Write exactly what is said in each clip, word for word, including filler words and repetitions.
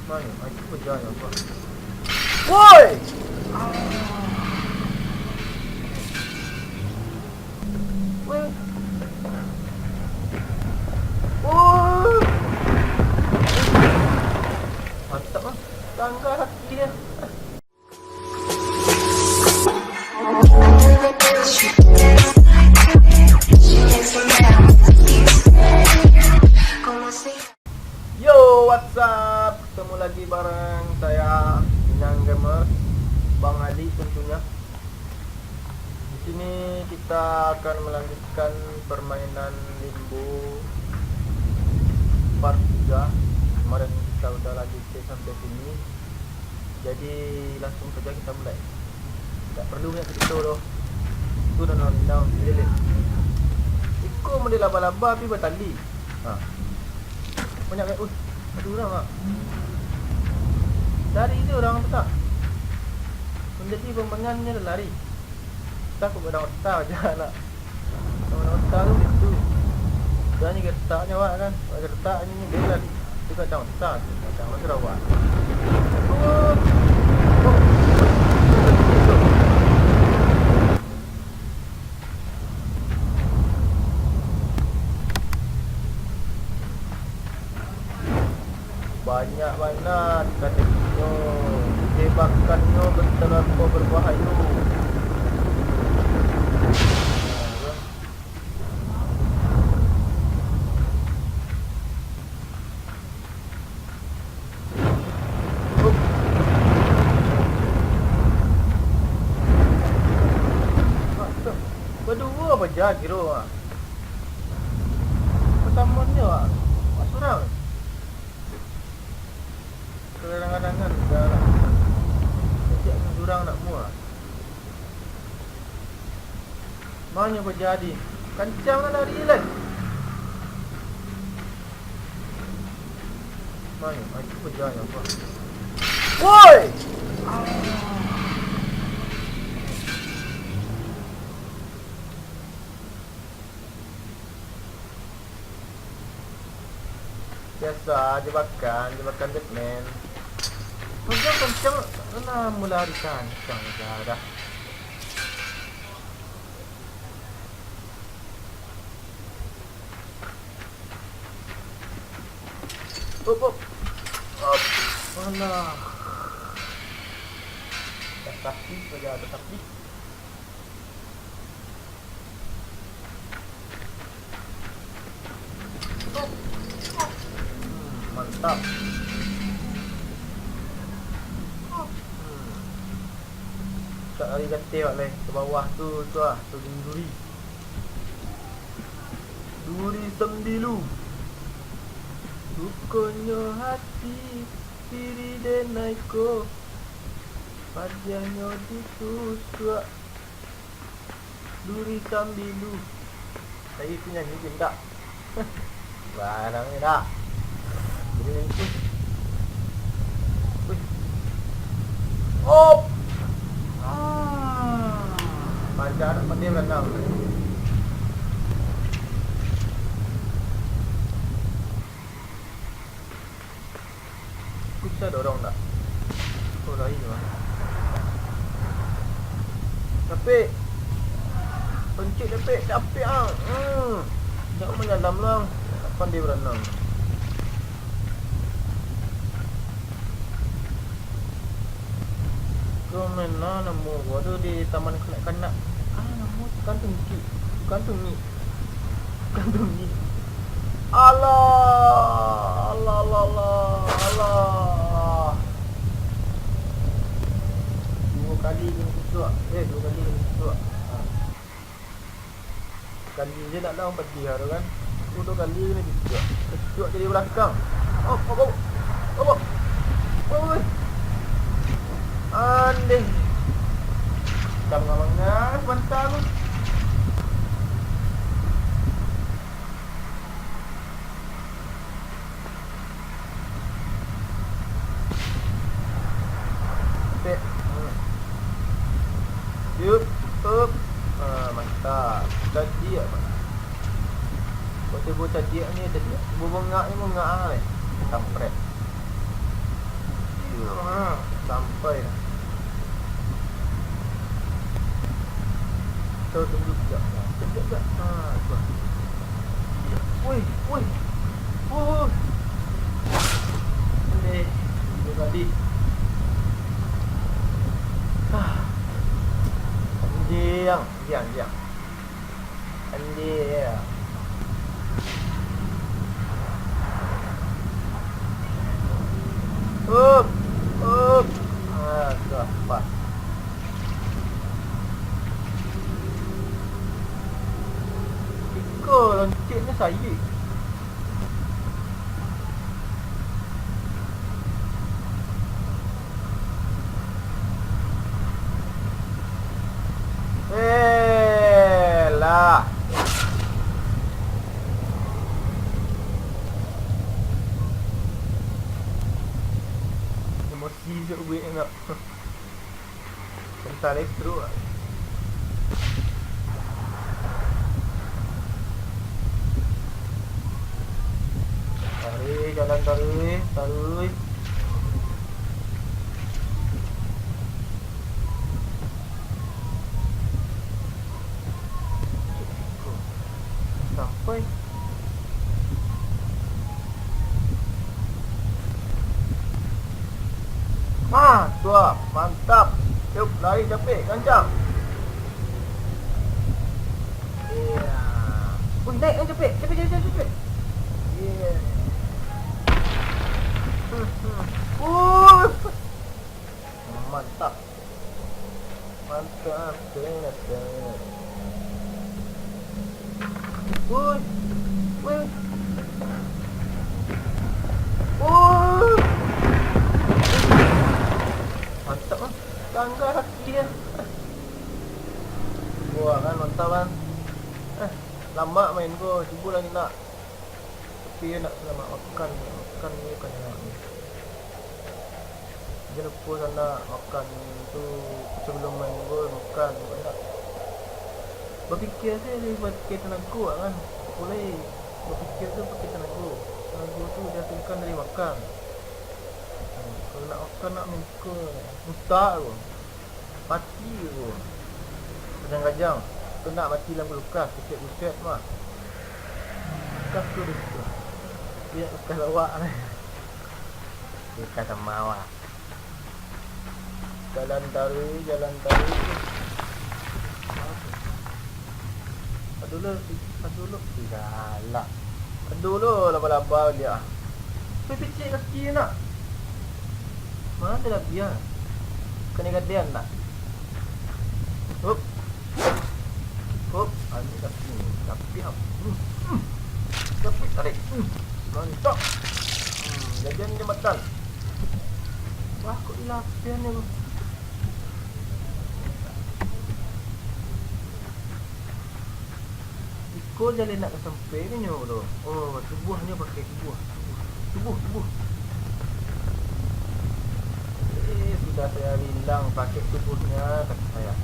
Mano? Ah, itu ko janyo, Pak. Woi! Woi! Woi! Mantap, ah. Tangga kaki dia. Yo, what's up? Ketemu lagi bareng saya, Minang Gamer, Bang Ali tentunya. Di sini kita akan melanjutkan permainan Limbo part tiga. Kemarin kita udah lanjut sampai sini. Jadi, langsung saja kita mulai. Tidak perlu banyak cerita doh. Tu dah nang, nang, lele. Iko model laba-laba tapi batali. Ha. Banyak kan? Uih, ada urang, ah. Lari je urang tu, tak? Manjadi bambangan je lah lari. Takut urang otak je, nak. Urang otak tu gitu. Dah ni getak nyo awak kan. Awak getak ni, ni bela. Tu kadang otak tu, kadang masih rawat. Oh. Oh. Banyak bana tadi nyo, jebakannyo batalampau barbahayo. Baduo baja kiro, ah. Pasamannyo, ah. Awak surang. Kadang-kadang kan, dah lah. Kecek surang nak mua. Manyo bajadi? Kancang lah lari lai. Manyo, ah, itu bajadi apa? Woi! Biaso, jebakan, jebakan Batman. Kencang, kencang, lah mulai kancang dah, dah. Hop, hop. Hop. Alah. Dah sakit saja, dah sakit. Mantap. Tak lari gateh awak lai. Ka bawah tu, tu ah, tu duri. Duri sambilu. Dukonyo hati diri denai ko. Padiahnyo ditusuak. Duri sambilu. Lagi tu nyanyi pindah. Barang ni dah. Jadi nyanyi tu. Wih. Op. Ah. Pajar pandai beranang. Bisa dorong tak? Oh, lain lah. Capek. Pencet capek, capek ah. Hmm. Jangan menyalam lah. Kapan dia beranang? Kau main lah namo gua tu di taman kanak-kanak. Ah, namo tu kantung cik. Kantung ni. Kandung ni. Alah, alah, alah, alah, alah. Duo kali kena tutuak. Eh, duo kali kena tutuak. Ha. Kali je nak daun padi tu kan. Duo kali kena tutuak. Tutuak dari belakang. Oh, oh, oh. Oh, oh. Oh, oh. Andeh. Dah mangah-mangah, mantap tu. Pek. Hmm. Yup, up. Ah, mantap. Tadi apa? Kau cubo tadi ni, tadi. Cubo bengak ni, bengak ah, eh. Kampret. Ah, sampai dah. Kau tunggu sekejap. Sekejap, sekejap. Ah, tu lah. Woi, woi. Oh. Anjing. Dia tadi. Ah. Anjing. Anjing, anjing. Anjing. Up, up. Ah, tu lah, pas. Iko lonciknyo sayik. Eh, lah. Emosi je buek nak. Kentang elektrik ah. Tarik, jalan tarik, tarik. Sampai. Ha, tu ah, mantap. Yup, lari capek, gancang. Iya. Wih, naik kan capek. Capek, capek, capek, capek. Iya. Hmm, hmm. Uh. Mantap. Mantap, kena, kena. Woi. Woi. Woi. Mantap, ah. Tangga kaki dia. Wah, kan mantap, kan. Eh, lamak main ko. Cubo lah ni nak. Tapi nak selamat makan, makan ni bukan enak ni. Jan lupo sanak makan tu, sabalum main gol makan, banyak. Bapikia se dari pakai tanago kan. Mulai bapikia tu pakai tanago. Tanago tu dihasilkan dari makan. Hmm, kalau nak makan nak main gol, mutak tu. Mati tu. Kajang-kajang. Tu nak mati dalam kulkas, kucek-kucek mah. Kulkas tu deh tu. Dia kulkas awak ni. Kulkas sama awak. Jalan taruih, jalan taruih. Aduh lo, aduh lo. Galak. Aduh lo, laba-laba dia. Weh, picik kaki nak. Mana dia labiah? Kena gadean nak. Hop. Hop, ambil kaki ni. Tapi, hmm, hmm. Tapi tarik. Hmm. Mantap. Hmm, gadean jambatan. Wah, kok dilapian ni, bang? Iko jaleh nak ka sampai ka nyo tu. Oh, tubuahnyo pakai tubuah. Tubuah, tubuah, tubuah. Eh, sudah saya bilang pakai tubuahnya, kata saya.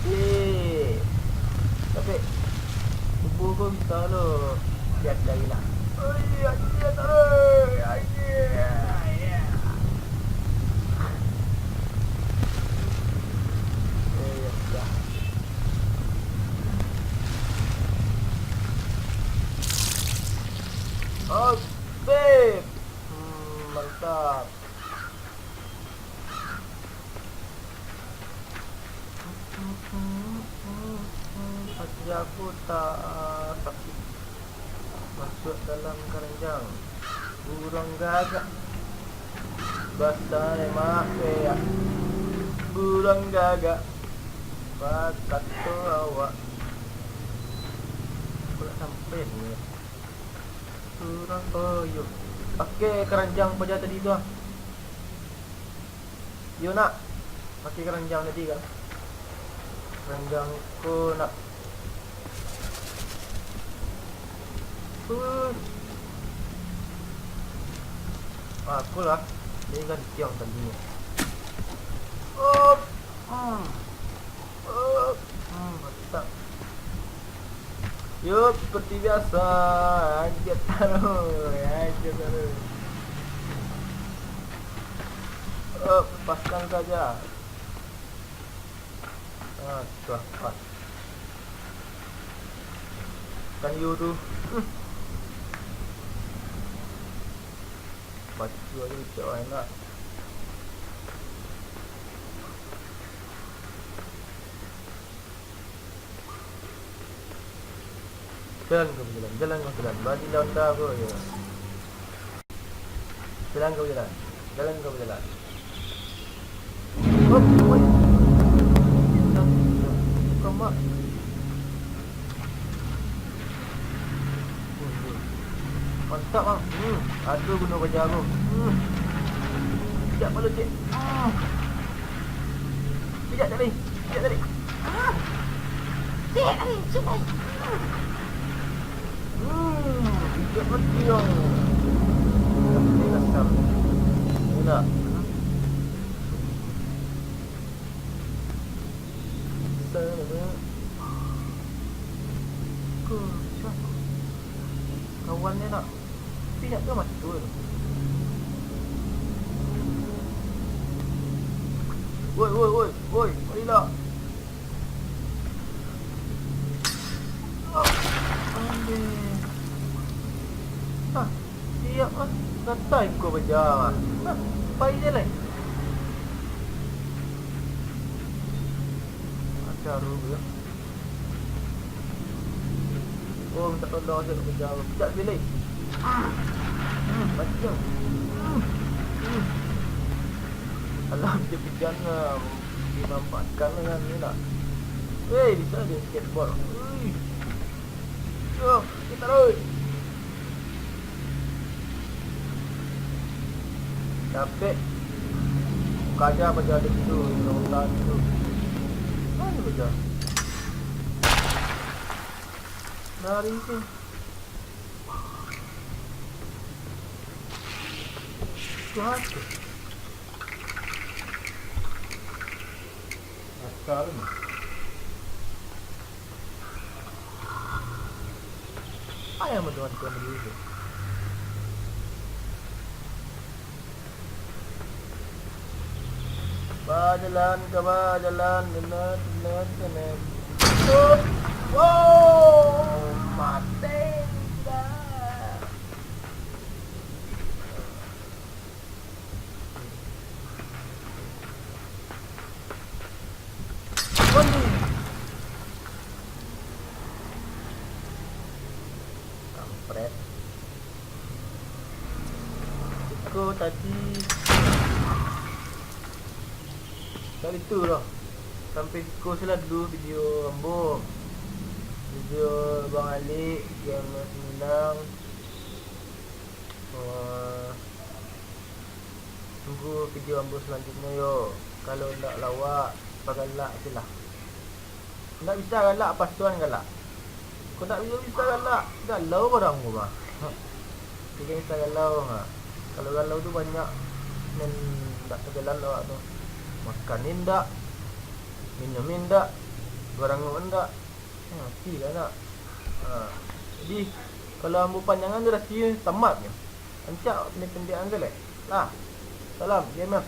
Eh, tapi tubuah ko bisa lo diakai lah. Oi, anjing, oi, anjing. Eh, ya sudah. Asik. Hmm, mantap. Hati aku tak sakit. Masuk dalam keranjang. Burung gagak. Basah lemak, eh, ya. Burung gagak. Bakato awak. Aku nak sampai ni. Burung, oh, yo. Pakai keranjang paja tadi tu, ah. Yo, nak. Pakai keranjang tadi, kan. Keranjang ko, nak. Uh. Ah, aku lah. Dia ganti yang tadi ni. Op. Hmm. Op. Hmm, mantap. Yo, seperti biasa. Aja taruh, aja taruh. Eh, lepaskan saja. Ah, sudah pas. Kan you tu. Hmm. Baca aja cak enak. Jalan ka bajalan, jalan ka bajalan. Bagi Honda ko, yo. Jalan ka bajalan, jalan ka bajalan. Hop, woi. Bukan, Mak. Woi, woi. Mantap, Bang. Hmm, ado guno paja ko. Hmm. Pijak palu, cik. Hmm. Pijak tadi. Pijak tadi. Ah. Cik, tadi. Cik, tadi. Hmm, pijak mati, Bang. Pijak mati, kasar. Enak. Sana. Ko, siapa? Kawannya nak. Tapi nak tu matul. Woi, woi, woi, woi, marilah. Ah, aduh. Ah, siap ah. Gatai ko baja ah. Nah, pai je lai. Ajar lu yo. Oh, minta tolong sajo ka baja. Pijak bilik. Hmm, mati yo. Hmm. Hmm. Alah, pijak-pijak lah. Dimanfaatkan dengan ni nak. Weh, bisa dia skateboard. Wih. Yo, kita terus. Capek. Kaja paja ada gitu, yang ulang gitu. Mana paja? Lari ke? Tuhan tu. Akal ni. Ayam tu, tuan, tuan, dulu tu. Bajalan ka bajalan, denet, denet, denet. Tut. Wow, mati sudah. Waduh. Kampret. Siko tadi. Kali tu lah. Sampai siko salah dulu video ambo. Video Bang Alik, Game Minang. Eh, tunggu video ambo salanjutnyo yo. Kalau ndak lawak, pagalak se lah. Ndak bisa galak, pasuan galak. Kok ndak bisa, bisa galak, galau barang ko mah. Tigo bisa galau, ha. Kalau galau tu banyak nan ndak tagalan awak tu. Makan indak, minum indak, barang indak. Eh, mati lah nak. Ha. Jadi, kalau ambo panjangan durasi tamat nyo. Rancak pendek-pendek an se lai. Nah, salam, G M F.